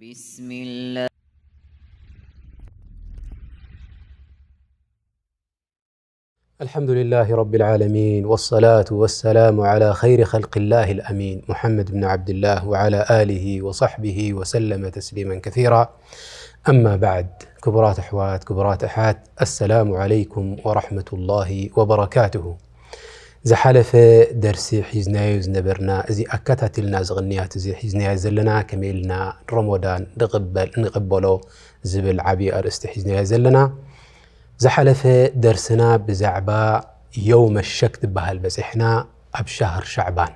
بسم الله. الحمد لله رب العالمين، والصلاة والسلام على خير خلق الله الأمين، محمد بن عبد الله، وعلى آله وصحبه وسلم تسليما كثيرا. أما بعد، ክቡራት ኣሕዋት፣ ክቡራት ኣሓት፣ السلام عليكم ورحمة الله وبركاته. ዝሓለፈ ደርሲ ሒዝናዮ ዝነበርና፣ እዚ ኣከታቲልና ዝቕንያት እዚ ሒዝናዮ ዘለና፣ ከመይ ኢልና ረሞዳን ንቕበል-፣ ንቕበሎ ዝብል ዓብዪ ኣርእስቲ ሒዝናዮ ዘለና። ዝሓለፈ ደርስና ብዛዕባ የውመ ሸክ ትበሃል በጺሕና፣ ኣብ ሻህር ሻዕባን።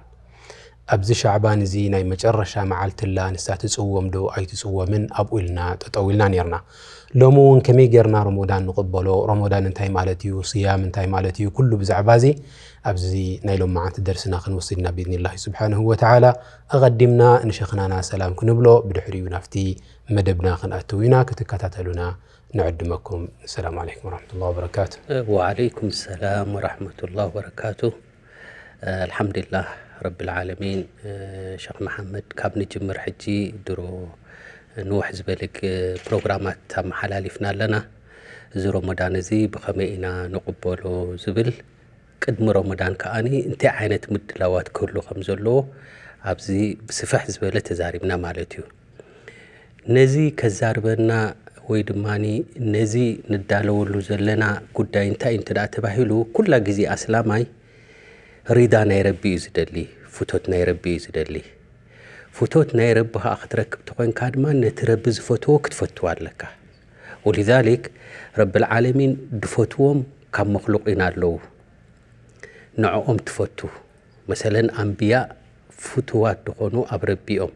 ኣብዚ ሻዕባን እዚ ናይ መጨረሻ መዓልቲ ኣላ፣ ንሳ ትጽወም ዶ ኣይትጽወምን ኣብኡ ኢልና ጠጠው ኢልና ኔርና። ሎሚ እውን ከመይ ጌርና ረሞዳን ንቕበሎ፣ ረሞዳን እንታይ ማለት እዩ፣ ስያም እንታይ ማለት እዩ፣ ኩሉ ብዛዕባ እዚ ኣብዚ ናይ ሎማዓንቲ ደርስና ክንወስድ ኢና ብኢዝኒላሂ ስብሓንሁ ወተዓላ። ኣቐዲምና ንሸኽናና ሰላም ክንብሎ፣ ብድሕሪኡ ናብቲ መደብና ክንኣትው ኢና። ክትከታተሉና ንዕድመኩም። ሰላም ዓለይኩም ወረሕመቱላሂ ወበረካቱ። ወዓለይኩም ሰላም ወረሕመቱላሂ ወበረካቱ። ኣልሓምዱሊላህ ረብል ዓለሚን። ሸኽ መሓመድ፣ ካብ ንጅምር ሕጂ ድሮ ንውሕ ዝበለ ግ-፣ ፕሮግራማት ኣመሓላሊፍና ኣለና። እዚ ረመዳን እዚ ብኸመይ ኢና ንቕበሎ ዝብል፣ ቅድሚ ረመዳን ከኣኒ እንታይ ዓይነት ምድላዋት ክህሉ ከም ዘለዎ ኣብዚ ብስፍሕ ዝበለ ተዛሪብና ማለት እዩ። ነዚ ከዛርበና ወይ ድማኒ ነዚ ንዳለወሉ ዘለና ጉዳይ እንታይ እዩ እንተ ደኣ ተባሂሉ፣ ኩላ ግዜ ኣስላማይ ሪዳ ናይ ረቢ እዩ ዝደሊ፣ ፍቶት ናይ ረቢ እዩ ዝደሊ። ፍቶት ናይ ረቢ ከኣ ክትረክብ ተኾይንካ ድማ ነቲ ረቢ ዝፈትዎ ክትፈትዎ ኣለካ። ወሊዛሊክ ረብል ዓለሚን ድፈትዎም ካብ መኽሉቂን ኣለዉ። ንዕኦም ትፈቱ። መሰለን ኣንብያ ፍቱዋት ድኾኑ ኣብ ረቢኦም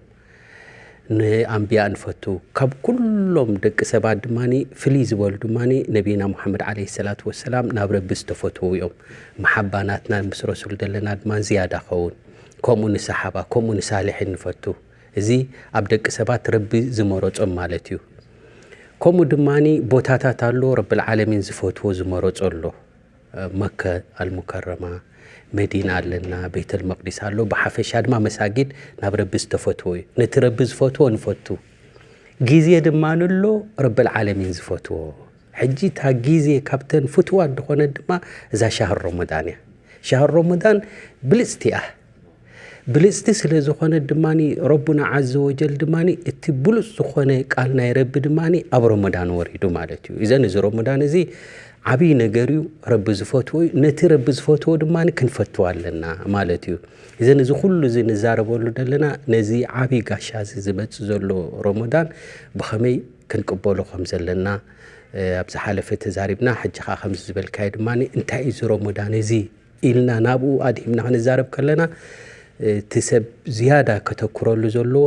ንኣንብያ ንፈቱ። ካብ ኩሎም ደቂ ሰባት ድማኒ ፍልይ ዝበሉ ድማኒ ነቢና ሙሓመድ ዓለይሂ ሰላቱ ወሰላም ናብ ረቢ ዝተፈትዉ እዮም። መሓባ ናትና ምስ ረሱል ዘለና ድማ ዝያዳ ኸውን። ከምኡ ንሰሓባ፣ ከምኡ ንሳልሒን ንፈቱ። እዚ ኣብ ደቂ ሰባት ረቢ ዝመረጾም ማለት እዩ። ከምኡ ድማኒ ቦታታት ኣሎ ረብል ዓለሚን ዝፈትዎ ዝመረጾ ኣሎ። መከ ኣልሙከረማ፣ መዲና ኣለና፣ ቤተል መቅዲስ ኣሎ። ብሓፈሻ ድማ መሳጊድ ናብ ረቢ ዝተፈትዎ እዩ። ነቲ ረቢ ዝፈትዎ ንፈቱ። ግዜ ድማ ንሎ ረብል ዓለሚን ዝፈትዎ። ሕጂ እታ ግዜ ካብተን ፍትዋት ዝኾነት ድማ እዛ ሻህር ረመዳን እያ። ሻህር ረመዳን ብልጽቲ እያ። ብልጽቲ ስለ ዝኾነት ድማኒ ረቡና ዓዘ ወጀል ድማኒ እቲ ብሉጽ ዝኾነ ቃል ናይ ረቢ ድማኒ ኣብ ረመዳን ወሪዱ ማለት እዩ። እዘን እዚ ረመዳን እዚ ዓብዪ ነገር እዩ። ረቢ ዝፈትዎ እዩ። ነቲ ረቢ ዝፈትዎ ድማኒ ክንፈትዎ ኣለና ማለት እዩ። እዘን እዚ ኩሉ እዚ ንዛረበሉ ዘለና ነዚ ዓብዪ ጋሻ እዚ ዝመጽእ ዘሎ ረመዳን ብኸመይ ክንቅበሎ ከም ዘለና፣ እ፣ ኣብ ዝሓለፈ ተዛሪብና። ሕጂ ኸዓ ከምዚ ዝበልካዮ ድማኒ እንታይ እዩ እዚ ረመዳን እዚ ኢልና ናብኡ ኣድሂብና ክንዛረብ ከለና፣ እቲ ሰብ ዝያዳ ከተኩረሉ ዘለዎ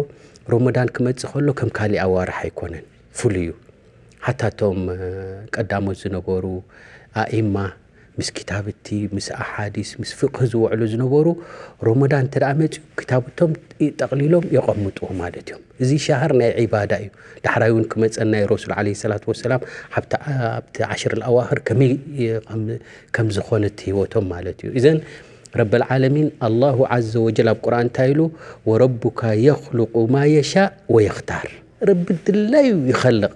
ረመዳን ክመጽእ ከሎ ከም ካሊእ ኣዋርሕ ኣይኮነን፣ ፍሉይ እዩ። ሓታ እቶም፣ እ፣ ቀዳሞት ዝነበሩ ኣኢማ ምስ ክታብቲ፣ ምስ ኣሓዲስ፣ ምስ ፍቅህ ዝውዕሉ ዝነበሩ ረመዳን እንተ ደኣ መጽኡ ክታብቶም ጠቕሊሎም የቐምጥዎ ማለት እዮም። እዚ ሻህር ናይ ዒባዳ እዩ። ዳሕራይ እውን ክመጸና እዩ ረሱል ዓለይሂ ሰላቱ ወሰላም ኣብቲ፣ ኣብቲ ዓሽር ኣልኣዋኽር ከመይ ከም፣ ከም ዝኾነት ህይወቶም ማለት እዩ። እዘን ረብል ዓለሚን ኣላሁ ዓዘ ወጀል ኣብ ቁርኣን እንታይ ኢሉ? "ወረቡካ የኽሉቁ ማ የሻእ ወየኽታር።" ረቢ ድላዩ ይኸልቕ።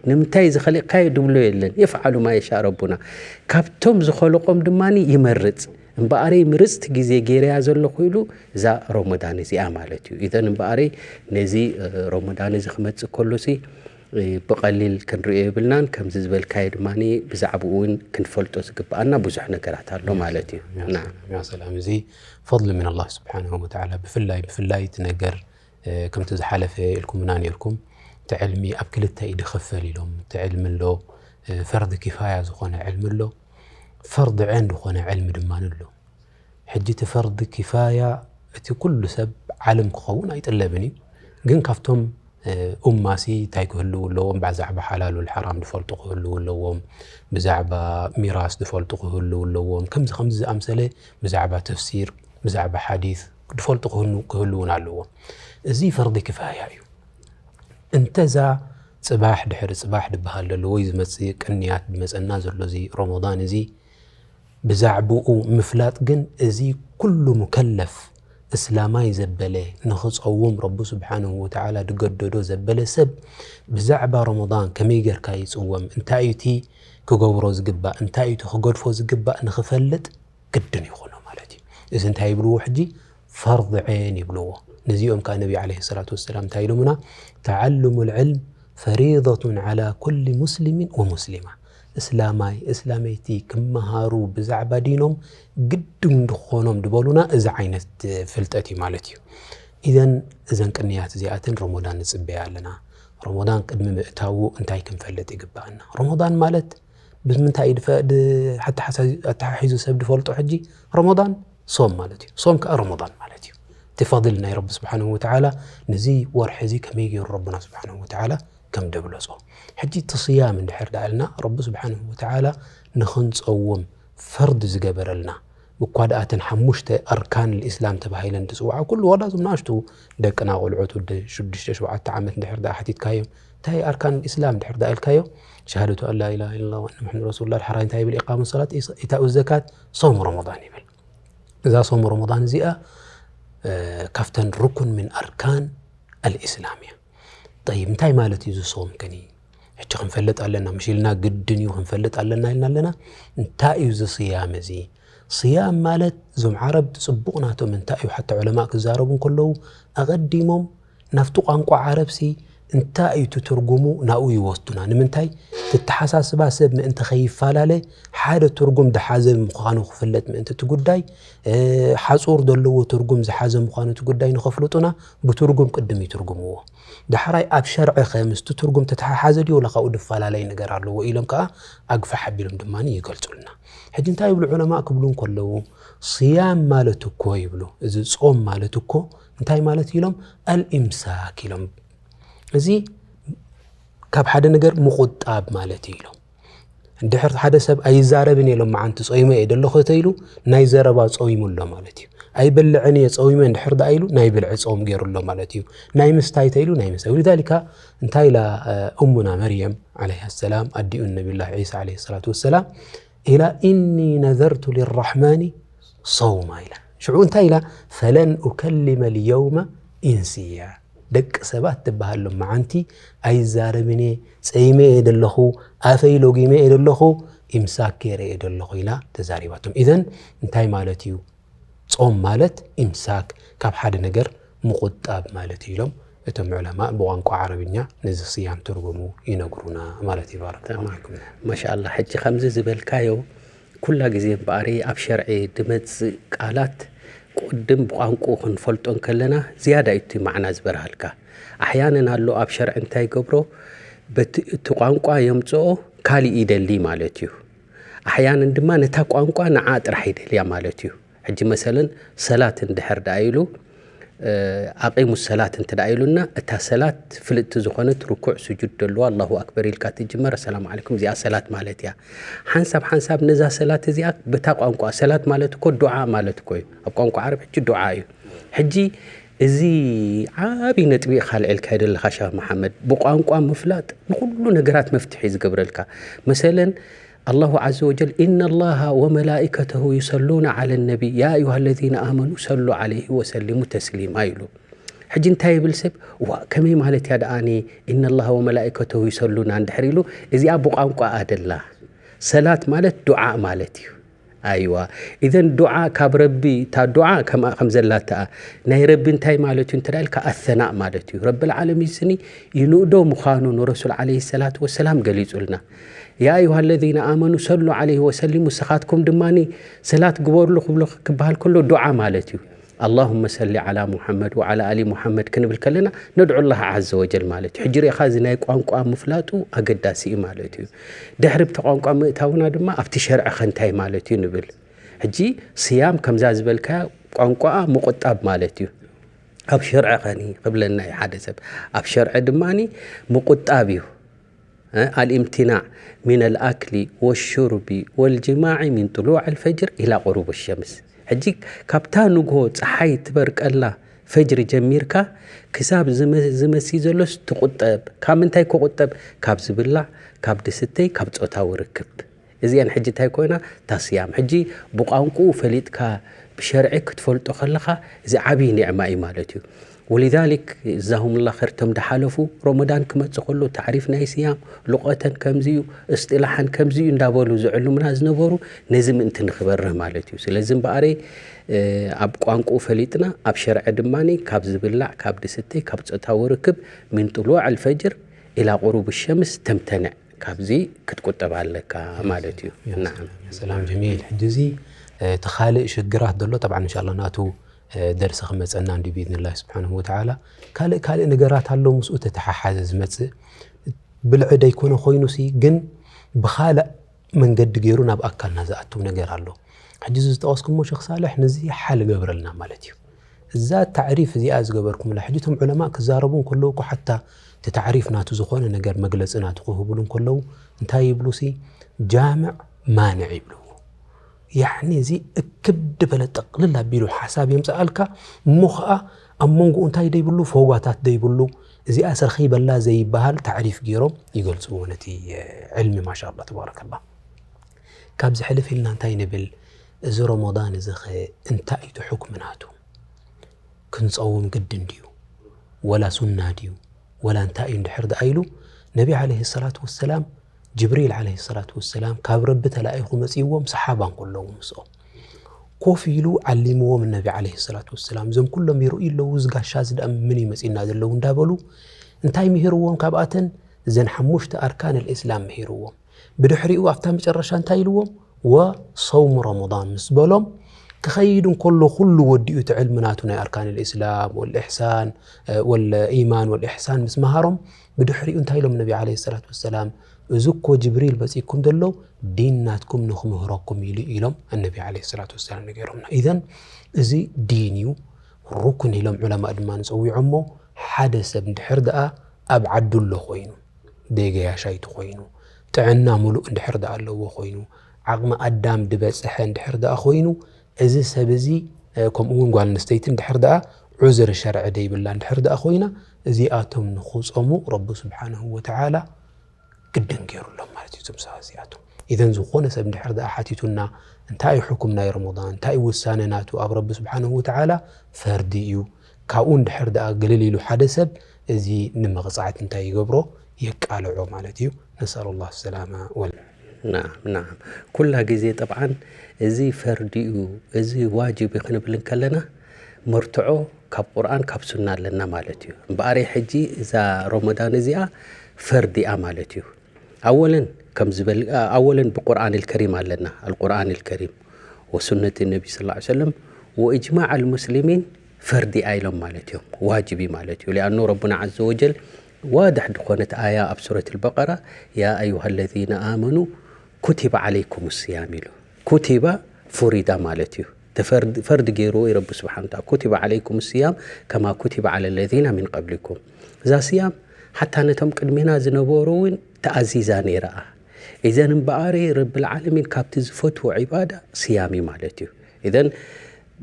ንምንታይ ዝኸሊቕካዮ ድብሎ የለን። የፍዓሉ ማ የሻእ ረቡና። ካብቶም ዝኸለቖም ድማ ይመርጽ። እምበኣረይ ምርጽቲ ግዜ ገይረያ ዘለኹ ኢሉ እዛ ረመዳን እዚኣ ማለት እዩ። ኢዘን እምበኣረይ ነዚ፣ እ፣ ረመዳን እዚ ክመጽእ ከሎሲ፣ እ፣ ብቐሊል ክንርእዮ የብልናን። ከምዚ ዝበልካዮ ድማ ብዛዕባኡ እውን ክንፈልጦ ዝግብኣና ብዙሕ ነገራት ኣሎ ማለት እዩ። ያ ና። ሰላም፣ ያ ሰላም። እዚ ፈድሊ ምን ኣላህ ስብሓንሁ ወተዓላ። ብፍላይ፣ ብፍላይ እቲ ነገር፣ እ፣ ከምቲ ዝሓለፈ ኢልኩምና ነይርኩም፣ እቲ ዕልሚ ኣብ ክልተ እዩ ድኽፈል ኢሎም። እቲ ዕልሚ ኣሎ፣ እ፣ ፈርድ ኪፋያ ዝኾነ ዕልሚ ኣሎ፣ ፈርድ ዐይን ዝኾነ ዕልሚ ድማ ኣሎ። ሕጂ እቲ ፈርድ ኪፋያ እቲ ኩሉ ሰብ ዓለም ክኸውን ኣይጥለብን እዩ። ግን ካብቶም፣ እ፣ ኡማሲ እንታይ ክህልዉ ኣለዎም? ብዛዕባ ሓላል ወል ሓራም ዝፈልጡ ክህልዉ ኣለዎም። ብዛዕባ ሚራስ ዝፈልጡ ክህልዉ ኣለዎም። ከምዚ ከምዚ ዝኣምሰለ ብዛዕባ ተፍሲር፣ ብዛዕባ ሓዲስ ዝፈልጡ ክህኑ-፣ ክህልዉን ኣለዎም። እዚ ፈርዲ ኪፋያ እዩ። እንተዛ ጽባሕ ድሕሪ ጽባሕ ድበሃል ዘሎ ወይ ዝመጽእ ቅንያት ድመጸና ዘሎ እዚ ረመዳን እዚ ብዛዕባኡ ምፍላጥ ግን እዚ ኩሉ ሙከለፍ፣ እስላማይ ዘበለ ንኽጸውም ረቡ ስብሓንሁ ወተዓላ ዝገደዶ ዘበለ ሰብ ብዛዕባ ረመዳን ከመይ ጌርካ ይጽወም፣ እንታይ እዩ እቲ ክገብሮ ዝግባእ፣ እንታይ እዩ እቲ ክገድፎ ዝግባእ ንኽፈልጥ ግድን ይኾኖ ማለት እዩ። እዚ እንታይ ይብልዎ ሕጂ? ፈርድ ዐይን ይብልዎ። ነዚኦም ከኣ ነቢ ዓለይሂ ሰላቱ ወሰላም እንታይ ኢሎምና? ተዓሉሙ ልዕልም ፈሪደቱን ዓላ ኩሊ ሙስሊሚን ወሙስሊማ። እስላማይ እስላመይቲ ክመሃሩ ብዛዕባ ዲኖም ግድን ድኾኖም ድበሉና እዚ ዓይነት ፍልጠት እዩ ማለት እዩ። ኢዘን እዘን ቅንያት እዚኣተን ረመዳን ንጽበያ ኣለና። ረመዳን ቅድሚ ምእታዉ እንታይ ክንፈልጥ ይግብኣና? ረመዳን ማለት ብምንታይ እዩ ድፈ- ድ- ሓታ ሓሳ- ኣተሓሒዙ ሰብ ድፈልጦ ሕጂ? ረመዳን ሶም ማለት እዩ። ሶም ከኣ ረመዳን ማለት እዩ። እቲ ፈድል ናይ ረቢ ስብሓንሁ ወተዓላ ነዚ ወርሒ እዚ ከመይ ገይሩ ረብና ስብሓንሁ ወተዓላ ከም ደብለጾ። ሕጂ እቲ ስያም እንድሕር ደኣ ኢልና ረቢ ስብሓንሁ ወተዓላ ንኽንጸውም ፈርድ ዝገበረልና እኳ ደኣ እተን ሓሙሽተ ኣርካን ልእስላም ተባሂለን ዝጽውዓ ኩሉ ዋላ እዞም ንኣሽቱ ደቅና ቆልዑት ወዲ ሽዱሽተ ሸውዓተ ዓመት እንድሕር ደኣ ሓቲትካዮም እንታይ ኣርካን ልእስላም እንድሕር ደኣ ኢልካዮ ሸሃደቱ ኣን ላ ኢላሃ ኢለላህ ወኣነ ሙሐመድ ረሱሉላህ ድሓራይ እንታይ ይብል ኢቃሙ ሰላት ኢታኡ ዘካት ሶም ረመዳን ይብል እዛ ሶም ረመዳን እዚኣ ካብተን ርኩን ምን ኣርካን ኣልእስላም እያ። ጠይብ እንታይ ማለት እዩ እዚ ሶም ከኒ? ሕጂ ክንፈልጥ ኣለና ምሽ ኢልና ግድን እዩ ክንፈልጥ ኣለና ኢልና ኣለና። እንታይ እዩ እዚ ስያም እዚ? ስያም ማለት እዞም ዓረብ ጽቡቕ ናቶም እንታይ እዩ ሓታ ዑለማእ ክዛረቡ እንከለዉ ኣቐዲሞም ናብቲ ቋንቋ ዓረብሲ እንታይ እዩ እቲ ትርጉሙ ናብኡ ይወስዱና። ንምንታይ? እቲ ኣተሓሳስባ ሰብ ምእንቲ ከይፈላለ ሓደ ትርጉም ዝሓዘ ምዃኑ ክፍለጥ ምእንቲ እቲ ጉዳይ ሓፁር ዘለዎ ትርጉም ዝሓዘ ምዃኑ እቲ ጉዳይ ንኸፍልጡና ብትርጉም ቅድም ይትርጉምዎ። ዳሕራይ ኣብ ሸርዒ ኸ ምስቲ ትርጉም ተተሓሓዘ ድዩ ወላ ካብኡ ዝፈላለይ ነገር ኣለዎ ኢሎም ከዓ ኣግፋሕ ኣቢሎም ድማ ይገልፁልና። ሕጂ እንታይ ይብሉ ዑለማእ ክብሉ እንከለዉ ስያም ማለት እኮ ይብሉ፣ እዚ ጾም ማለት እኮ እንታይ ማለት ኢሎም ኣልኢምሳክ ኢሎም። እዚ ካብ ሓደ ነገር ምቑጣብ ማለት እዩ ኢሎም። እንድሕር ሓደ ሰብ ኣይዛረብን እየ ሎመዓንቲ ጾይመ እየ ደለኹ ተይሉ ናይ ዘረባ ጾይሙ ኣሎ ማለት እዩ። ኣይበልዕን እየ ጾይመ እንድሕር ደኣ ኢሉ ናይ ብልዒ ጾም ገይሩ ኣሎ ማለት እዩ። ናይ ምስታይ ተይሉ ናይ ምስታይ። ወሊዛሊካ እንታይ ኢላ እሙና መርየም ዓለይሃ ሰላም ኣዲኡ ነቢዩላህ ዒሳ ዓለይሂ ሰላቱ ወሰላም ኢላ ኢኒ ነዘርቱ ሊራሕማኒ ሰውማ ኢላ። ሽዑ እንታይ ኢላ? ፈለን ኡከሊመ ልየውመ ኢንስያ። ደቂ ሰባት ትበሃል ሎመዓንቲ ኣይዛረብን እየ፣ ጸይመ እየ ደለኹ፣ ኣፈይ ሎጊመ እየ ደለኹ፣ ኢምሳክ ገይረ እየ ደለኹ ኢላ ተዛሪባቶም። ኢዘን እንታይ ማለት እዩ? ጾም ማለት ኢምሳክ፣ ካብ ሓደ ነገር ምቑጣብ ማለት እዩ ኢሎም እቶም ዑለማእ ብቋንቋ ዓረብኛ ነዚ ስያም ትርጉሙ ይነግሩና ማለት እዩ። ባረከላሁ ፊኩም። ማሻኣላህ። ሕጂ ከምዚ ዝበልካዮ ኩላ ግዜ እምበኣር ኣብ ሸርዒ ድመጽእ ቃላት ቅድም ብቋንቁኡ ክንፈልጦ እንከለና ዝያዳ እዩ እቲ ማዕና ዝበርሃልካ። ኣሕያነን ኣሎ ኣብ ሸርዒ እንታይ ይገብሮ በቲ እቲ ቋንቋ የምጽኦ ካሊእ ይደሊ ማለት እዩ። ኣሕያነን ድማ ነታ ቋንቋ ንዓ ጥራሕ ይደልያ ማለት እዩ። ሕጂ መሰለን ሰላት እንድሕር ደኣ ኢሉ ኣቂሙ ሰላት እንተ ደኣ ኢሉና እታ ሰላት ፍልጥቲ ዝኾነት ርኩዕ ስጁድ ደለዋ ኣላሁ ኣክበር ኢልካ ትጅመር ኣሰላሙ ዓለይኩም እዚኣ ሰላት ማለት እያ። ሓንሳብ ሓንሳብ ነዛ ሰላት እዚኣ በታ ቋንቋ ሰላት ማለት እኮ ዱዓ ማለት እኮ እዩ። ኣብ ቋንቋ ዓረብ ሕጂ ዱዓ እዩ። ሕጂ እዚ ዓብዪ ነጥቢ ኢኻ ኣልዒልካዮ ዘለኻ ሸኽ መሓመድ። ብቋንቋ ምፍላጥ ንኹሉ ነገራት መፍትሒ እዩ ዝገብረልካ። መሰለን ኣላሁ ዓዘ ወጀል ኢነላሃ ወመላኢከተሁ ዩሰሉነ ዓለ ነቢ ያ ኣዩሃ ለዚነ ኣመኑ ሰሉ ዓለይሂ ወሰሊሙ ተስሊማ ኢሉ። ሕጂ እንታይ ይብል ሰብ እዋ ከመይ ማለት እያ ደኣኒ ኢነላሃ ወመላኢከተሁ ዩሰሉና እንድሕር ኢሉ እዚኣ ብቋንቋ ኣደላ። ሰላት ማለት ዱዓ ማለት እዩ። ኣይዋ ኢዘን ዱዓ ካብ ረቢ እታ ዱዓ ከምኣ ከም ዘላትኣ ናይ ረቢ እንታይ ማለት እዩ እንተ ኢልካ ኣሰናእ ማለት እዩ። ረቢ ልዓለሚን ስኒ ይንእዶ ምዃኑ ንረሱል ዓለይሂ ሰላቱ ወሰላም ገሊጹልና። ያ ኣዩሃ ለዚነ ኣመኑ ሰሉ ዓለይሂ ወሰሊሙ ንስኻትኩም ድማ ሰላት ግበርሉ ክብሎ ክበሃል ከሎ ዱዓ ማለት እዩ። ኣላሁመ ሰሊ ዓላ ሙሓመድ ወዓላ ኣሊ ሙሓመድ ክንብል ከለና ነድዑ ኣላህ ዓዘ ወጀል ማለት እዩ። ሕጂ ርኢኻ እዚ ናይ ቋንቋ ምፍላጡ ኣገዳሲ እዩ ማለት እዩ። ድሕሪ ብቲ ቋንቋ ምእታውና ድማ ኣብቲ ሸርዒ ከ እንታይ ማለት እዩ ንብል። ሕጂ ስያም ከምዛ ዝበልካያ ቋንቋኣ ምቑጣብ ማለት እዩ። ኣብ ሸርዒ ኸኒ ክብለና እዩ ሓደ ሰብ ኣብ ሸርዒ ድማ ምቑጣብ እዩ። ኣልእምትናዕ ሚን ኣልኣክሊ ወሹርቢ ወልጅማዒ ሚን ጥሉዕ ኣልፈጅር ኢላ ቁሩብ ሸምስ። ሕጂ ካብታ ንግሆ ፀሓይ ትበርቀላ ፈጅሪ ጀሚርካ ክሳብ ዝመሲ ዘሎስ ትቁጠብ። ካብ ምንታይ ክቁጠብ? ካብ ዝብላዕ፣ ካብ ድስተይ፣ ካብ ፆታዊ ርክብ። እዚአን ሕጂ እንታይ ኮይና? ታስያም። ሕጂ ብቋንቁኡ ፈሊጥካ ብሸርዒ ክትፈልጦ ከለኻ እዚ ዓብዪ ኒዕማ እዩ ማለት እዩ። ወሊዛሊክ ዛሁሙላ ኸይር፣ እቶም ድሓለፉ ረመዳን ክመጽእ ከሎ ታዕሪፍ ናይ ስያም ሉቐተን ከምዚ እዩ፣ እስጢላሓን ከምዚ እዩ እንዳበሉ ዝዕልሙና ዝነበሩ ነዚ ምእንቲ ንኽበርህ ማለት እዩ። ስለዚ እምበኣረይ ኣብ ቋንቋኡ ፈሊጥና ኣብ ሸርዒ ድማ ካብ ዝብላዕ፣ ካብ ዝስተይ፣ ካብ ጾታዊ ርክብ ምን ጥሉዕ ኣልፈጅር ኢላ ቁሩብ ሸምስ ተምተንዕ ካብዚ ክትቁጠብ ኣለካ ማለት እዩ። ናዓም። ሰላም ጀሚል። ሕጂ እዚ እቲ ካልእ ሽግራት ዘሎ ጠብዓ እንሻላ ናቱ ደርሲ ክመፀና እንዲ ብኢዝንላህ ስብሓንሁ ወተዓላ። ካልእ ካልእ ነገራት ኣሎ ምስኡ ተተሓሓዘ ዝመፅእ ብልዒ ደይኮነ ኮይኑሲ ግን ብኻልእ መንገዲ ገይሩ ናብ ኣካልና ዝኣትው ነገር ኣሎ። ሕጂ እዚ ዝጠቐስኩሞ ሸኽ ሳልሕ ነዚ ሓል ገብረልና ማለት እዩ። እዛ ታዕሪፍ እዚኣ ዝገበርኩምላ ሕጂ እቶም ዑለማ ክዛረቡ እንከለዉ እኮ ሓታ እቲ ታዕሪፍ ናቱ ዝኾነ ነገር መግለፂ ናቱ ክህብሉ እንከለዉ እንታይ ይብሉ ሲ ጃምዕ ማንዕ ይብልዎ። ያዕኒ እዚ እክብ ዝበለ ጠቕልል ኣቢሉ ሓሳብ የምፅኣልካ እሞ ኸዓ ኣብ መንጎኡ እንታይ ደይብሉ ፈውጋታት ደይብሉ እዚኣ ስረኺበላ ዘይበሃል ታዕሪፍ ገይሮም ይገልፅዎ ነቲ ዕልሚ ማሻ ኣላ ተባረከላ። ካብዚ ሕልፍ ኢልና እንታይ ንብል? እዚ ረመዳን እዚ ኸ እንታይ እዩ እቲ ሕክሚ ናቱ? ክንፀውም ግድን ድዩ? ወላ ሱና ድዩ? ወላ እንታይ እዩ እንድሕር ደኣ ኢሉ ነቢ ዓለይሂ ሰላቱ ወሰላም ጅብሪል ዓለይሂ ሰላቱ ወሰላም ካብ ረቢ ተላኢኹ መፂእዎም ሰሓባ እንከለዉ ምስኦም ኮፍ ኢሉ ዓሊምዎም ነቢ ዓለይሂ ሰላቱ ወሰላም እዞም ኩሎም ይርእዩ ኣለዉ እዚ ጋሻ እዚ ደኣ ምን እዩ መፂእና ዘለዉ እንዳበሉ እንታይ ምሂርዎም ካብኣተን እዘን ሓሙሽተ ኣርካን ልእስላም ምሂርዎም ብድሕሪኡ ኣብታ መጨረሻ እንታይ ኢልዎም ወሰውሙ ረመዳን ምስ በሎም ክኸይድ እንከሎ ኩሉ ወዲኡ እቲ ዕልሚ ናቱ ናይ ኣርካን ልእስላም ወልእሕሳን ወልኢማን ወልእሕሳን ምስ መሃሮም ብድሕሪኡ እንታይ ኢሎም ነቢ ዓለይሂ ሰላቱ ወሰላም እዚ እኮ ጅብሪል መፂእኩም ዘሎ ዲን ናትኩም ንክምህረኩም ኢሉ ኢሎም ኣነቢ ዓለይሂ ሰላቱ ወሰላም ነጊሮምና። ኢዘን እዚ ዲን እዩ ሩክን ኢሎም ዑለማእ ድማ ንፀዊዖሞ ሓደ ሰብ እንድሕር ደኣ ኣብ ዓዱ ኣሎ ኮይኑ ደገያሻይ ተኾይኑ ጥዕና ሙሉእ እንድሕር ደኣ ኣለዎ ኮይኑ ዓቕሚ ኣዳም ድበፅሐ እንድሕር ደኣ ኮይኑ እዚ ሰብ እዚ ከምኡ እውን ጓል ኣንስተይቲ እንድሕር ደኣ ዑዝሪ ሸርዒ ደይብላ እንድሕር ደኣ ኮይና እዚኣቶም ንኽፀሙ ረቢ ስብሓንሁ ወተዓላ ግድን ገይሩሎም ማለት እዩ እዞም ሰባት እዚኣቶም ኢዘን ዝኾነ ሰብ እንድሕር ደኣ ሓቲቱና እንታይ እዩ ሕኩም ናይ ረመዳን እንታይ እዩ ውሳነ ናቱ ኣብ ረቢ ስብሓንሁ ወተዓላ ፈርዲ እዩ ካብኡ እንድሕር ደኣ ግልል ኢሉ ሓደ ሰብ እዚ ንመቕፃዕቲ እንታይ ይገብሮ የቃልዖ ማለት እዩ ነስኣሉ ላህ ሰላማ ወል ናዓም ናዓም ኩላ ግዜ ጠብዓን እዚ ፈርዲ እዩ እዚ ዋጅብ እዩ ክንብል እንከለና መርትዖ ካብ ቁርኣን ካብ ሱና ኣለና ማለት እዩ እምበኣረይ ሕጂ እዛ ረመዳን እዚኣ ፈርዲ እያ ማለት እዩ ኣወለን ከም ዝበል ኣወለን ብቁርኣን ልከሪም ኣለና ኣልቁርኣን ልከሪም ወሱነት ነቢ ስ ሰለም ወእጅማዕ ልሙስሊሚን ፈርዲ እያ ኢሎም ማለት እዮም ዋጅብ እዩ ማለት እዩ ሊኣኑ ረቡና ዘ ወጀል ዋድሕ ዝኾነት ኣያ ኣብ ሱረት ልበቀራ ያ ኣዩሃ ለዚነ ኣመኑ ኩቲበ ዓለይኩም ስያም ኢሉ ኩቲበ ፉሪዳ ማለት እዩ ፈርዲ ገይርዎ እዩ ረቢ ስብሓን ታላ ኩቲበ ዓለይኩም ስያም ከማ ኩቲበ ዓለ ለዚነ ሚን ቀብሊኩም እዛ ስያም ሓታ ነቶም ቅድሜና ዝነበሩ እውን ተኣዚዛ ነይራ እያ ኢዘን እምበኣሪ ረቢ ልዓለሚን ካብቲ ዝፈትዎ ዒባዳ ስያም እዩ ማለት እዩ ኢዘን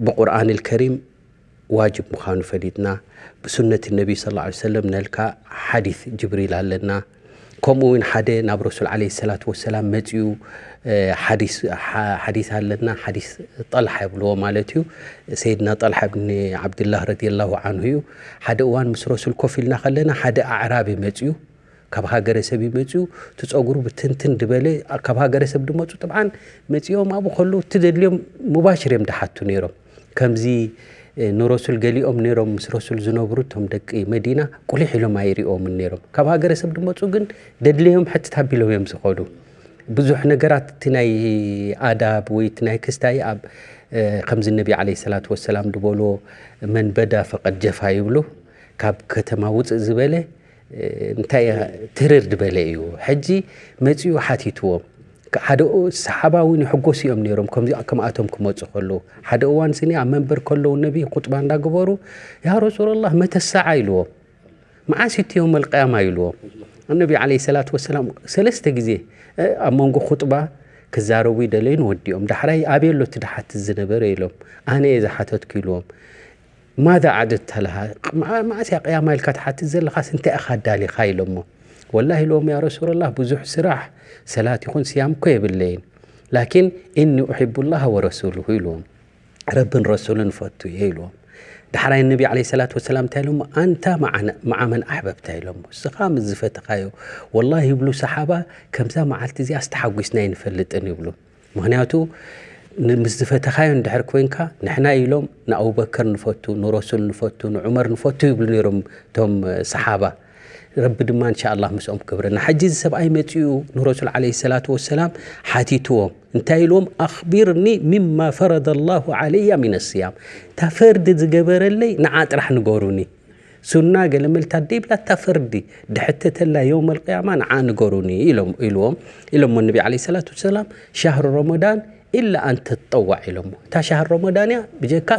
ብቁርኣን ልከሪም ዋጅብ ምዃኑ ፈሊጥና ብሱነት ነቢ ስ ሰለም ነልካ ሓዲስ ጅብሪል ኣለና ከምኡ እውን ሓደ ናብ ረሱል ዓለ ሰላት ወሰላም መፅኡ ሓዲስ ኣለና ሓዲስ ጠልሓ ይብልዎ ማለት እዩ ሰይድና ጠልሓ ብኒ ዓብድላህ ረዲየላሁ ዓንሁ እዩ ሓደ እዋን ምስ ረሱል ኮፍ ኢልና ከለና ሓደ ኣዕራቢ መፅኡ ካብ ሃገረሰብ ይመፅኡ እቲ ፀጉሩ ብትንትን ድበለ ካብ ሃገረሰብ ድመፁ ጥብዓን መፂኦም ኣብኡ ከለዉ እቲ ዘድልዮም ሙባሽር እዮም ድሓቱ ነይሮም ከምዚ ንረሱል ገሊኦም ነይሮም ምስ ረሱል ዝነብሩ እቶም ደቂ መዲና ቁሊሕ ኢሎም ኣይሪኦምን ነይሮም ካብ ሃገረሰብ ድመፁ ግን ደድልዮም ሕትት ኣቢሎም እዮም ዝኸዱ ብዙሕ ነገራት እቲ ናይ ኣዳብ ወይ እቲ ናይ ክስታይ ኣብ ከምዚ ነቢ ዓለ ሰላት ወሰላም ድበሎ መን በዳ ፈቀድ ጀፋ ይብሉ ካብ ከተማ ውፅእ ዝበለ እንታይ ትርር ዝበለ እዩ ሕጂ መፂኡ ሓቲትዎም ሓደ ሰሓባ እውን ይሕጎሱ እዮም ነይሮም ከምዚ ከምኣቶም ክመፁ ከለዉ ሓደ እዋን ስኒ ኣብ መንበር ከለዉ ነቢ ኹጥባ እንዳገበሩ ያ ረሱላላህ መተ ሰዓ ኢልዎም መዓስ እቲ ዮም ኣልቅያማ ኢልዎም ነቢ ዓለ ሰላት ወሰላም ሰለስተ ግዜ ኣብ መንጎ ኹጥባ ክዛረቡ ይደለዩን ወዲኦም ዳሕራይ ኣበይ ኣሎ እቲ ድሓትት ዝነበረ ኢሎም ኣነ እየ ዝሓተትኩ ኢልዎም ማዛ ዓደድተ ለሃ መዓስ እያ ቅያማ ኢልካ ትሓትት ዘለኻስ እንታይ ኢኻ ኣዳሊኻ ኢሎሞ ወላሂ ኢልዎም ያ ረሱላላህ ብዙሕ ስራሕ ሰላት ይኹን ስያም እኮ የብለይን ላኪን እኒ ኡሒቡ ላሃ ወረሱሉሁ ኢልዎም ረብን ረሱልን እፈቱ እየ ኢልዎም። ዳሕራይ ነቢ ዓለይሂ ሰላቱ ወሰላም እንታይ ኢሎሞ? ኣንታ መዓ መን ኣሕበብታ ኢሎሞ። እስኻ ምስ ዝፈተኻዮ። ወላሂ ይብሉ ሰሓባ፣ ከምዛ መዓልቲ እዚኣ ኣስተሓጒስና ኣይንፈልጥን ይብሉ። ምኽንያቱ ን- ምስ ዝፈተኻዮ እንድሕር ኮይንካ፣ ንሕና ኢሎም ንኣቡበከር ንፈቱ፣ ንረሱል ንፈቱ፣ ንዑመር ንፈቱ ይብሉ ነይሮም እቶም ሰሓባ። ረቢ ድማ እንሻ ኣላህ ምስኦም ክብረና። ሕጂ እዚ ሰብኣይ መፂኡ ንረሱል ዓለይሂ ሰላቱ ወሰላም ሓቲትዎም። እንታይ ኢልዎም? ኣኽቢርኒ ሚማ ፈረደ ላሁ ዓለያ ሚነ ስያም። እታ ፈርዲ ዝገበረለይ ንዓ ጥራሕ ንገሩኒ። ሱና ገለ መልታት ደይብላ እታ ፈርዲ ድሕተተላ የውመል ቅያማ ንዓ ንገሩኒ ኢሎም ኢልዎም። ኢሎሞ ነቢ ዓለይሂ ሰላቱ ወሰላም ሻህሩ ረመዳን ኢላ ኣን ተጠዋዕ ኢሎሞ። እታ ሻህር ረመዳን እያ ብጀካ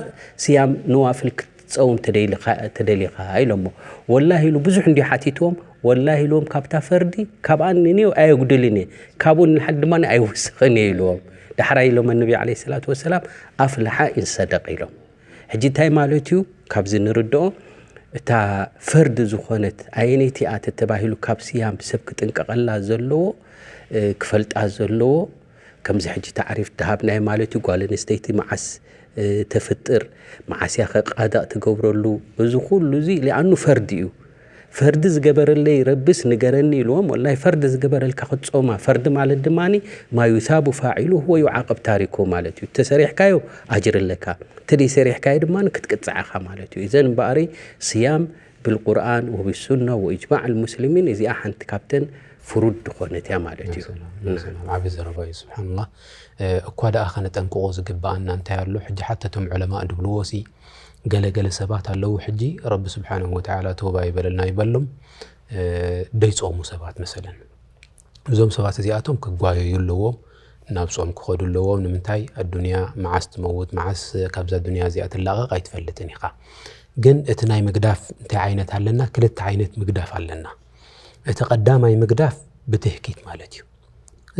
ስያም ነዋፍል ክትፀውም ተደይልኻ- ተደሊኻ ኢሎሞ። ወላሂ ኢሉ ብዙሕ እንዲዩ ሓቲትዎም። ወላሂ ኢልዎም ካብታ ፈርዲ ካብኣ ንንዮ ኣየጉድልን እየ፣ ካብኡ ንላዕሊ ድማ ኣይውስኽን እየ ኢልዎም። ዳሕራይ ኢሎም ነቢ ዓለይሂ ሰላቱ ወሰላም ኣፍለሓ ኢንሰደቅ ኢሎም። ሕጂ እንታይ ማለት እዩ? ካብዚ ንርድኦ እታ ፈርዲ ዝኾነት ኣየነይቲ እያ ተተባሂሉ ካብ ስያም ሰብ ክጥንቀቐላ ዘለዎ እ፣ ክፈልጣ ዘለዎ ከምዚ ሕጂ ታዕሪፍ ድሃብናዮ ማለት እዩ። ጓል ኣንስተይቲ መዓስ እ፣ ተፍጥር፣ መዓስ እያ ኸ ቃዳእ ትገብረሉ፣ እዚ ኩሉ እዚ ሊኣኑ ፈርዲ እዩ። ፈርዲ ዝገበረለይ ረብስ ንገረኒ ኢልዎም። ወላሂ ፈርዲ ዝገበረልካ ክትጾማ፣ ፈርዲ ማለት ድማ ማ ዩሳቡ ፋዒሉሁ ወዩዓቀብ ታሪኩ ማለት እዩ። ተሰሪሕካዮ ኣጅሪ ኣለካ፣ ተደይሰሪሕካዮ ድማ ክትቅጻዕ ኢኻ ማለት እዩ። እዘን እምበኣሪ ስያም ብልቁርኣን ወብሱና ወኢጅማዕ ልሙስሊሚን እዚኣ ሓንቲ ካብተን ፍሩድ ዝኾነት እያ ማለት እዩ። ዓብ ዘረባ እዩ ስብሓንላ። እኳ ደኣ ከነጠንቅቆ ዝግበኣና እንታይ ኣሎ? ሕጂ ሓተቶም ዑለማ ድብልዎ ሲ ገለገለ ሰባት ኣለዉ ሕጂ ረቢ ስብሓንሁ ወተዓላ ተውባ ይበለልና ይበሎም ደይፆሙ ሰባት መሰለን። እዞም ሰባት እዚኣቶም ክጓየዩ ኣለዎም፣ ናብ ጾም ክኸዱ ኣለዎም። ንምንታይ? ኣዱንያ መዓስ ትመውት፣ መዓስ ካብዛ ዱንያ እዚኣ ትላቐቕ ኣይትፈልጥን ኢኻ። ግን እቲ ናይ ምግዳፍ እንታይ ዓይነት ኣለና? ክልተ ዓይነት ምግዳፍ ኣለና። እቲ ቀዳማይ ምግዳፍ ብትህኪት ማለት እዩ።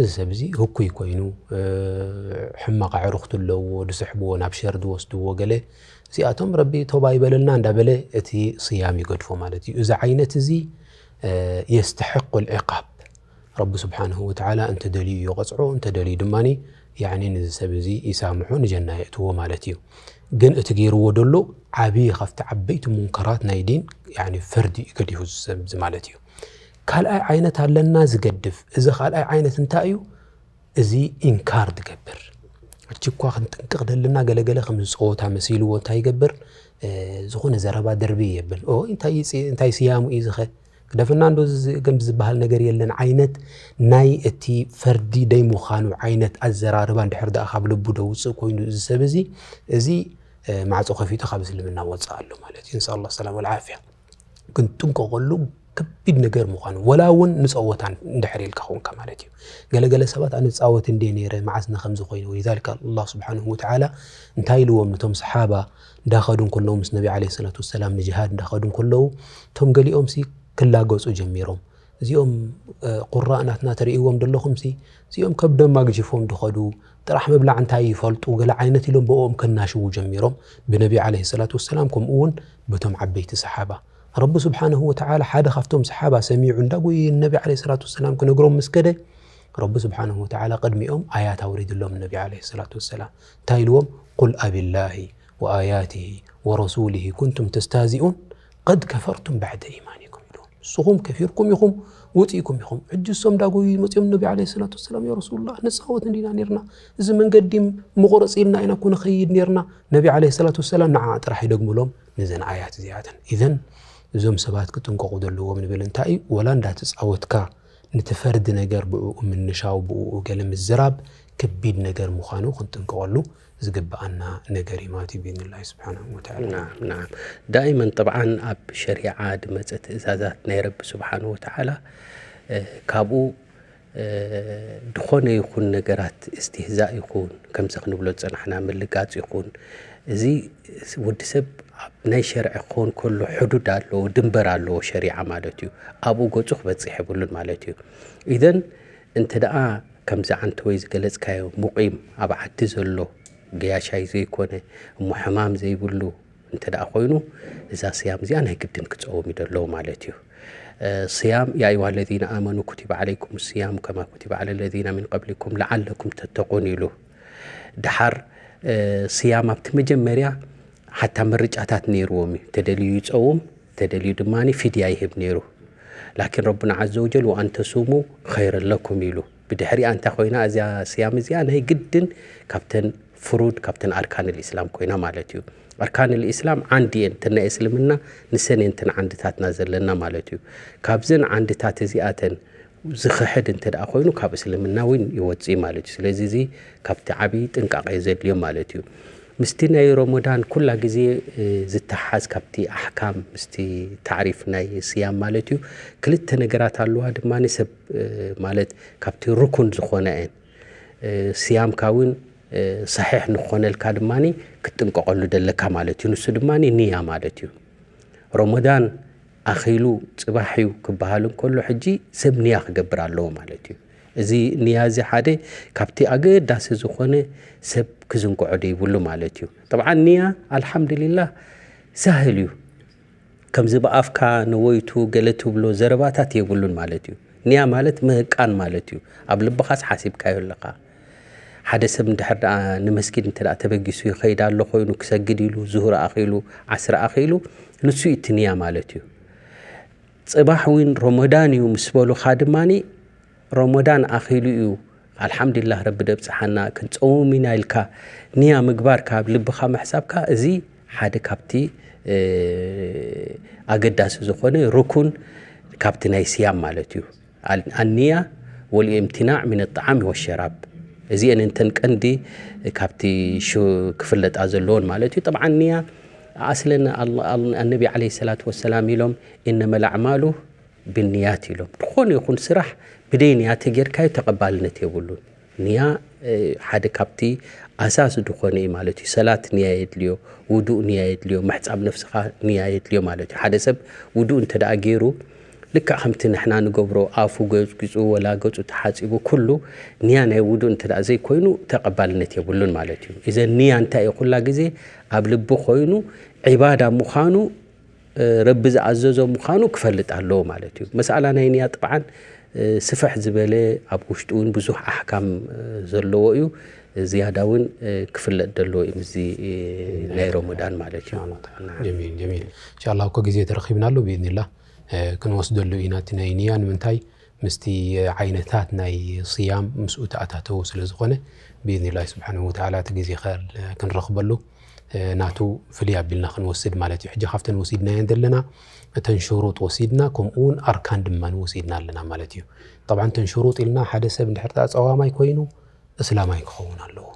እዚ ሰብ እዚ ህኩይ ኮይኑ ሕማቕ ኣዕሩኽቲ ኣለዎ፣ ዝስሕብዎ፣ ናብ ሸር ዝወስድዎ ገለ፣ እዚኣቶም ረቢ ቶባ ይበለልና እንዳበለ እቲ ስያም ይገድፎ ማለት እዩ። እዚ ዓይነት እዚ የስተሕቁ ልዕቃብ፣ ረቢ ስብሓንሁ ወተዓላ እንተደልዩ ይቐፅዖ፣ እንተደልዩ ድማ ያኒ ንዚ ሰብ እዚ ይሳምሖ፣ ንጀና የእትዎ ማለት እዩ። ግን እቲ ገይርዎ ደሎ ዓብዪ ካብቲ ዓበይቲ ሙንከራት ናይ ዲን ያኒ ፈርዲ እዩ ገዲፉ እዚ ሰብ እዚ ማለት እዩ። ካልኣይ ዓይነት ኣለና ዝገድፍ። እዚ ካልኣይ ዓይነት እንታይ እዩ? እዚ ኢንካር ዝገብር። ሕጂ እኳ ክንጥንቅቕ ደለና ገለገለ ከም ዝፀወታ መሲልዎ እንታይ ይገብር? ዝኾነ ዘረባ ደርቢ የብል። ኦ እንታይ ስያሙ እዩ ዝኸ ግደፍና እንዶ ከምዚ ዝበሃል ነገር የለን ዓይነት ናይ እቲ ፈርዲ ደይ ምዃኑ ዓይነት ኣዘራርባ እንድሕር ደኣ ካብ ልቡ ደውፅእ ኮይኑ እዚ ሰብ እዚ እዚ ማዕፆ ከፊቱ ካብ እስልምና ወፅእ ኣሎ ማለት እዩ። ንስኣላ ሰላም ወልዓፍያ ክንጥንቀቐሉ ከቢድ ነገር ምዃኑ ወላ እውን ንፀወታ እንድሕር ኢልካ ኾንካ ማለት እዩ። ገለገለ ሰባት ኣነ ፃወት እንደ ነይረ መዓስ ንከምዚ ኮይኑ ወሊዛልካ ኣላ ስብሓንሁ ወተዓላ እንታይ ኢልዎም ነቶም ሰሓባ እንዳኸዱ እንከለዉ ምስ ነቢ ዓለ ሰላት ወሰላም ንጅሃድ እንዳኸዱ እንከለዉ እቶም ገሊኦም ሲ ክላገፁ ጀሚሮም። እዚኦም ቁራእ ናትና ተርእይዎም ደለኹም ሲ እዚኦም ከብዶም ኣግጂፎም ድኸዱ ጥራሕ ምብላዕ እንታይ ይፈልጡ ገለ ዓይነት ኢሎም ብኦም ከናሽዉ ጀሚሮም ብነቢ ዓለ ሰላት ወሰላም ከምኡ እውን በቶም ዓበይቲ ሰሓባ። ረቢ ስብሓንሁ ወተዓላ ሓደ ካብቶም ሰሓባ ሰሚዑ እንዳጎየ ነቢ ዓለ ሰላት ወሰላም ክነግሮም ምስ ከደ ረቢ ስብሓንሁ ወተዓላ ቅድሚኦም ኣያት ኣውሪድሎም ነቢ ዓለ ሰላት ወሰላም እንታይ ኢልዎም ቁል ኣቢላሂ ወኣያትሂ ወረሱልሂ ኩንቱም ተስታዚኡን ቀድ ከፈርቱም ባዕደ ኢማኒኩም ኢሉ ንስኹም ከፊርኩም ኢኹም ወፂእኩም ኢኹም። ሕጂ እሶም ዳጎዩ መፂኦም ነቢ ዓለ ሰላት ወሰላም ያ ረሱሉላህ ንፃወት እንዲና ነርና እዚ መንገዲ ምቑርፅ ኢልና ኢና እኮ ንኸይድ ነርና። ነቢ ዓለ ሰላት ወሰላም ንዓ ጥራሕ ይደግምሎም ነዘን ኣያት እዚኣተን። ኢዘን እዞም ሰባት ክጥንቀቑ ዘለዎም ንብል እንታይ እዩ ወላ እንዳተፃወትካ ንቲ ፈርዲ ነገር ብኡ ምንሻው ብኡ ገለ ምዝራብ ከቢድ ነገር ምዃኑ ክንጥንቀቐሉ ዝግብኣና ነገር እዩ ማለት እዩ ብኢዝኒላሂ ስብሓንሁ ወተዓላ። ናም ናም ዳኢመን ጠብዓን ኣብ ሸሪዓ ድመፀ ትእዛዛት ናይ ረቢ ስብሓንሁ ወተዓላ ካብኡ ድኾነ ይኹን ነገራት እስትህዛእ ይኹን ከምዚ ክንብሎ ዝፀናሕና ምልጋፅ ይኹን እዚ ወዲ ሰብ ኣብ ናይ ሸርዒ ክኾን ከሎ ሕዱድ ኣለዎ ድንበር ኣለዎ ሸሪዓ ማለት እዩ። ኣብኡ ገፁ ክበፅሕ የብሉን ማለት እዩ። ኢዘን እንተ ደኣ ከምዚ ዓንተወይ ዝገለፅካዮ ሙቒም ኣብ ዓዲ ዘሎ ገያሻይ ዘይኮነ እሞ ሕማም ዘይብሉ እንተ ደኣ ኮይኑ እዛ ስያም እዚኣ ናይ ግድን ክፀውም እዩ ደለዎ ማለት እዩ። ስያም ያ ኣዩሃ ለዚነ ኣመኑ ኩቲበ ዓለይኩም ስያሙ ከማ ኩቲበ ዓለ ለዚነ ሚን ቀብሊኩም ለዓለኩም ተተቁን ኢሉ። ደሓር ስያም ኣብቲ መጀመርያ ሓታ ምርጫታት ነይርዎም እዩ። ተደልዩ ይጸውም፣ ተደልዩ ድማ ፊድያ ይህብ ነይሩ። ላኪን ረቡና ዓዘ ወጀል ወኣን ተሱሙ ኸይረን ለኩም ኢሉ። ብድሕሪኣ እንታይ ኮይና እዚኣ ስያም እዚኣ ናይ ግድን ካብተን ፍሩድ ካብተን ኣርካን ልእስላም ኮይና ማለት እዩ። ኣርካን ልእስላም ዓንዲ እየን እተን ናይ እስልምና፣ ንሰን እየን እተን ዓንድታትና ዘለና ማለት እዩ። ካብዘን ዓንድታት እዚኣተን ዝኽሕድ እንተ ደኣ ኮይኑ ካብ እስልምና እውን ይወፅእ ማለት እዩ። ስለዚ እዚ ካብቲ ዓብዪ ጥንቃቄ ዘድልዮ ማለት እዩ። ምስቲ ናይ ሮሞዳን ኩላ ግዜ ዝተሓዝ ካብቲ ኣሕካም ምስቲ ታዕሪፍ ናይ ስያም ማለት እዩ። ክልተ ነገራት ኣለዋ ድማ ሰብ ማለት ካብቲ ርኩን ዝኾነ እየን። ስያምካ እውን ሳሒሕ ንኾነልካ ድማ ክትጥንቀቐሉ ደለካ ማለት እዩ። ንሱ ድማ ንያ ማለት እዩ። ሮሞዳን ኣኺሉ ጽባሕ እዩ ክበሃል እንከሎ ሕጂ ሰብ ንያ ክገብር ኣለዎ ማለት እዩ። እዚ ንያ እዚ ሓደ ካብቲ ኣገዳሲ ዝኾነ ሰብ ክዝንግዖ ደይብሉ ማለት እዩ። ጠብዓን ንያ ኣልሓምዱሊላህ ሳህል እዩ። ከምዚ ብኣፍካ ነወይቱ ገለ ትብሎ ዘረባታት የብሉን ማለት እዩ። ንያ ማለት ምህቃን ማለት እዩ። ኣብ ልብኻስ ሓሲብካዮ ኣለኻ። ሓደ ሰብ እንድሕር ደኣ ንመስጊድ እንተ ደኣ ተበጊሱ ይኸይድ ኣሎ ኮይኑ ክሰግድ ኢሉ ዙህር ኣኺሉ ዓስር ኣኺሉ ንሱ እዩ እቲ ንያ ማለት እዩ። ጽባሕ እውን ሮሞዳን እዩ ምስ በሉኻ ድማ ሮሞዳን ኣኺሉ እዩ ኣልሓምዱሊላህ ረቢ ደብጽሓና ክንጸውም ኢና ኢልካ ንያ ምግባርካ ኣብ ልብኻ ምሕሳብካ እዚ ሓደ ካብቲ ኣገዳሲ ዝኾነ ርኩን ካብቲ ናይ ስያም ማለት እዩ። ኣንያ ወልእምትናዕ ምን ጣዓሚ ወሸራብ እዚአን እንተን ቀንዲ ካብቲ ክፍለጣ ዘለዎን ማለት እዩ። ጠብዓን ንያ ኣስለን ኣነቢ ዓለ ሰላት ወሰላም ኢሎም እነመ ልኣዕማሉ ብንያት ኢሎም። ዝኾነ ይኹን ስራሕ ብደይ ንያ ተጌርካዮ ተቐባልነት የብሉን። ንያ ሓደ ካብቲ ኣሳስ ዝኾነ እዩ ማለት እዩ። ሰላት ንያ የድልዮ፣ ውዱእ ንያ የድልዮ፣ ምሕጻብ ነፍስኻ ንያ የድልዮ ማለት እዩ። ሓደ ሰብ ውዱእ እንተ ደኣ ገይሩ ልክዕ ከምቲ ንሕና ንገብሮ ኣፉ ገጽጊጹ ወላ ገጹ ተሓጺቡ ኩሉ ንያ ናይ ውዱእ እንተ ደኣ ዘይኮይኑ ተቐባልነት የብሉን ማለት እዩ። እዘን ንያ እንታይ እዩ ኩላ ግዜ ኣብ ልቢ ኮይኑ ዒባዳ ምዃኑ ረቢ ዝኣዘዞ ምዃኑ ክፈልጥ ኣለዎ ማለት እዩ። መስኣላ ናይ ንያ ጥብዓን ስፍሕ ዝበለ ኣብ ውሽጡ እውን ብዙሕ ኣሕካም ዘለዎ እዩ። ዝያዳ እውን ክፍለጥ ዘለዎ እዩ ምስዚ ናይ ሮመዳን ማለት እዩ። ጀሚል ጀሚል። እንሻላ እኮ ግዜ ተረኺብና ኣሎ ብኢዝኒላ ክንወስደሉ ኢና እቲ ናይ ንያ ንምንታይ ምስቲ ዓይነታት ናይ ስያም ምስኡ ተኣታተው ስለ ዝኾነ ብኢዝኒላሂ ስብሓንሁ ወተዓላ እቲ ግዜ ክንረኽበሉ ናቱ ፍልይ ኣቢልና ክንወስድ ማለት እዩ። ሕጂ ካብተን ወሲድናየን ዘለና እተን ሽሩጥ ወሲድና ከምኡ እውን ኣርካን ድማ ወሲድና ኣለና ማለት እዩ። ጠብዓን እተን ሽሩጥ ኢልና ሓደ ሰብ እንድሕር ጸዋማይ ኮይኑ እስላማይ ክኸውን ኣለዎ።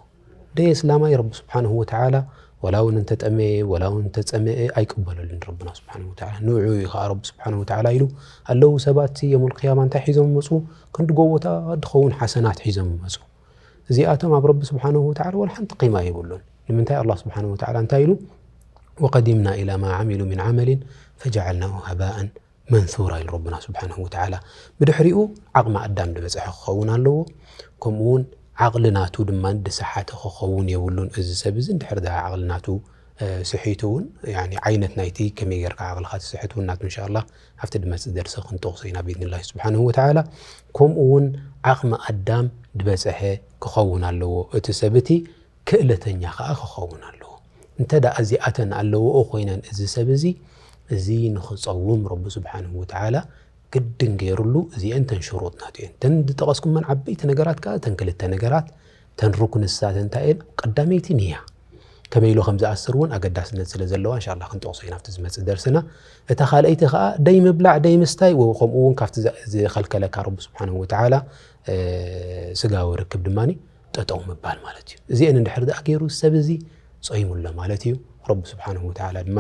ደይ እስላማይ ረቢ ስብሓንሁ ወተዓላ ወላ እውን እንተጠመየ ወላ እውን እንተጸመአ ኣይቅበለሉን ረብና ስብሓንሁ ወተዓላ። ንዑ እዩ ከዓ ረቢ ስብሓንሁ ወተዓላ ኢሉ ኣለዉ ሰባት የሙል ቅያማ እንታይ ሒዞም ይመፁ? ክንዲ ጎቦታት ድኸውን ሓሰናት ሒዞም ይመፁ። እዚኣቶም ኣብ ረቢ ስብሓንሁ ወተዓላ ወላ ሓንቲ ቂማ የብሉን። ንምንታይ ኣላ ስብሓንሁ ወተዓላ እንታይ ኢሉ? ወቀዲምና ኢላ ማ ዓሚሉ ምን ዓመሊን ፈጀዓልናሁ ሃባእን መንሱራ ኢሉ ረብና ስብሓንሁ ወተዓላ። ብድሕሪኡ ዓቕሚ ኣዳም ዝበፅሐ ክኸውን ኣለዎ። ከምኡ እውን ዓቕሊ ናቱ ድማ ድሰሓተ ክኸውን የብሉን። እዚ ሰብ እዚ እንድሕር ዳ ዓቕሊ ናቱ ስሒቱ እውን ዓይነት ናይቲ ከመይ ጌርካ ዓቕልኻ ትስሕት እውን ናቱ እንሻላ ኣብቲ ድመፅእ ደርሲ ክንጠቕሶ ኢና ብኢዝኒላሂ ስብሓንሁ ወተዓላ። ከምኡ እውን ዓቕሚ ኣዳም ድበፅሐ ክኸውን ኣለዎ። እቲ ሰብ እቲ ክእለተኛ ከዓ ክኸውን ኣለዎ። እንተ ደኣ እዚኣተን ኣለዎኦ ኮይነን እዚ ሰብ እዚ እዚ ንኽፀውም ረቢ ስብሓንሁ ወተዓላ ግድን ገይሩሉ እዚአን ተን ሽሩጥ ናቱ እየን። ተን ዝጠቐስኩመን ዓበይቲ ነገራት ከዓ ተን ክልተ ነገራት ተን ሩክን ንሳተን እንታይ እየን? ቀዳመይቲ ንያ ከመይ ኢሉ ከም ዝኣስር እውን ኣገዳስነት ስለ ዘለዋ እንሻላ ክንጠቕሶ ኢና ኣብቲ ዝመፅእ ደርስና። እታ ካልኣይቲ ከዓ ደይ ምብላዕ ደይ ምስታይ ከምኡ እውን ካብቲ ዝኸልከለካ ረቢ ስብሓንሁ ወተዓላ ስጋዊ ርክብ ድማ ጠጠው ምባል ማለት እዩ። እዚአን እንድሕር ደኣ ገይሩ ሰብ እዚ ጾይሙ ኣሎ ማለት እዩ። ረቢ ስብሓንሁ ወተዓላ ድማ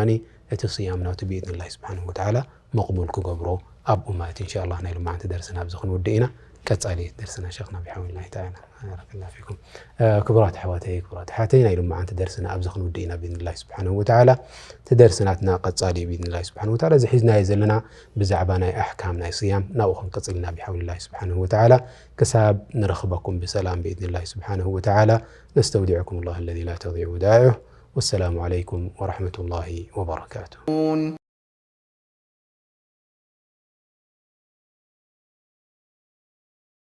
እቲ ስያም ናቱ ብኢዝኒላሂ ስብሓንሁ ወተዓላ መቕቡል ክገብሮ ኣብኡ ማለት እዩ። እንሻላ ናይ ልማዓንቲ ደርስና ኣብዚ ክንውድእ ኢና። ቀጻሊ ደርስና ሸኽና ብሓውንላሂ ተዓላ ባረከላ ፊኩም። ክቡራት ኣሕዋተይ ክቡራት ኣሓተይ ናይ ልማዓንቲ ደርስና ኣብዚ ክንውድእ ኢና ብኢዝኒላሂ ስብሓንሁ ወተዓላ። እቲ ደርሲ ናትና ቀጻሊ እዩ ብኢዝኒላሂ ስብሓንሁ ወተዓላ። እዚ ሒዝናዮ ዘለና ብዛዕባ ናይ ኣሕካም ናይ ስያም ናብኡ ክንቅጽል ኢና ብሓውንላሂ ስብሓንሁ ወተዓላ። ክሳብ ንረኽበኩም ብሰላም ብኢዝኒላሂ ስብሓንሁ ወተዓላ። ነስተውዲዕኩም ላህ ለዚ ላ ተዲዑ ወዳኢዑ። ወሰላሙ ዓለይኩም ወረሕመቱላሂ ወበረካቱ።